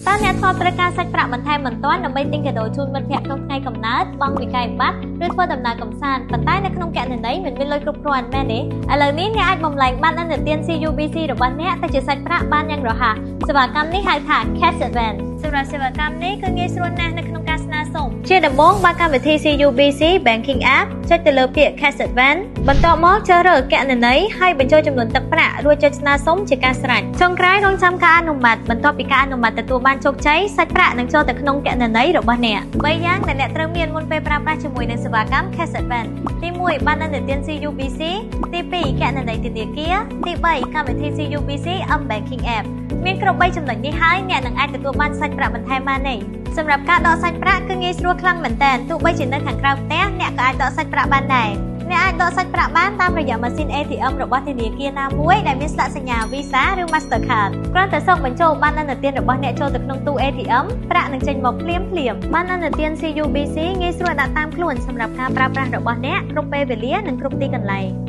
តើអ្នកធ្លាប់ត្រូវការសាច់ប្រាក់បន្ថែមបន្ទាន់ដើម្បីទិញកាដូជូនមិត្តភ័ក្តិក្នុងថ្ងៃកំណើតបង់វិក័យប័ត្រឬធ្វើដំណើរកម្សាន្តប៉ុន្តែនៅក្នុងគណនីមិនមានលុយគ្រប់គ្រាន់មែនទេឥឡូវនេះអ្នកអាចបំលែងប័ណ្ណឥណទាន CUBC របស់អ្នកទៅជាសាច់ប្រាក់បានយ៉ាងរហ័សសេវាកម្មនេះហៅថា Cash Advance សម្រាប់សេវាកម្មនេះគឺងាយស្រួលណាស់នៅក្នុងការស្នើសុំជាដំបូងបើកកម្មវិធី CUBC Banking App ចុចទៅលើពាក្យ Cash Advance បន្ទាប់មកជ្រើសរើសគណនីហើយបញ្ចូលចំនួនទឹកប្រាក់រួចចុចស្នើសុំជាការស្រេចចុងក្រោយរងចាំការអនុម័តបន្ទាប់ពីការអនុម័តទទួលបានជោគជ័យសាច់ប្រាក់នឹងចូលទៅក្នុងគណនីរបស់អ្នកបីយ៉ាងដែលអ្នកត្រូវមានមុនពេលប្រើប្រាស់ជាមួយនឹងសេវាកម្ម Cash Advance ទី1ប័ណ្ណឥណទាន CUBC ទី2គណនីធនាគារទី3កម្មវិធី CUBC M Banking App មានគ្រប់3ចំណុចនេះហើយអ្នកនឹងអាចទទួលបានសាច់ប្រាក់បន្ថែមបានទេសម្រាប់ការដកសាច់ប្រាក់គឺងាយស្រួលខ្លាំងមែនទែនទោះបីជានៅខាងក្រៅផ្ទះអ្នកក៏អាចដកសាច់ប្រាក់បានដែរអ្នកអាចដកសាច់ប្រាក់បានតាមរយៈម៉ាស៊ីន ATM របស់ធនាគារណាមួយដែលមានស្លាកសញ្ញា Visa ឬ Mastercard គ្រាន់តែសូមបញ្ចូលប័ណ្ណឥណទានរបស់អ្នកចូលទៅក្នុងទូ ATM ប្រាក់នឹងចេញមកភ្លាមភ្លាមប័ណ្ណឥណទាន CUBC ងាយស្រួលដាក់តាមខ្លួនសម្រាប់ការប្រើប្រាស់របស់អ្នកគ្រប់ពេលវេលានិងគ្រប់ទីកន្លែង។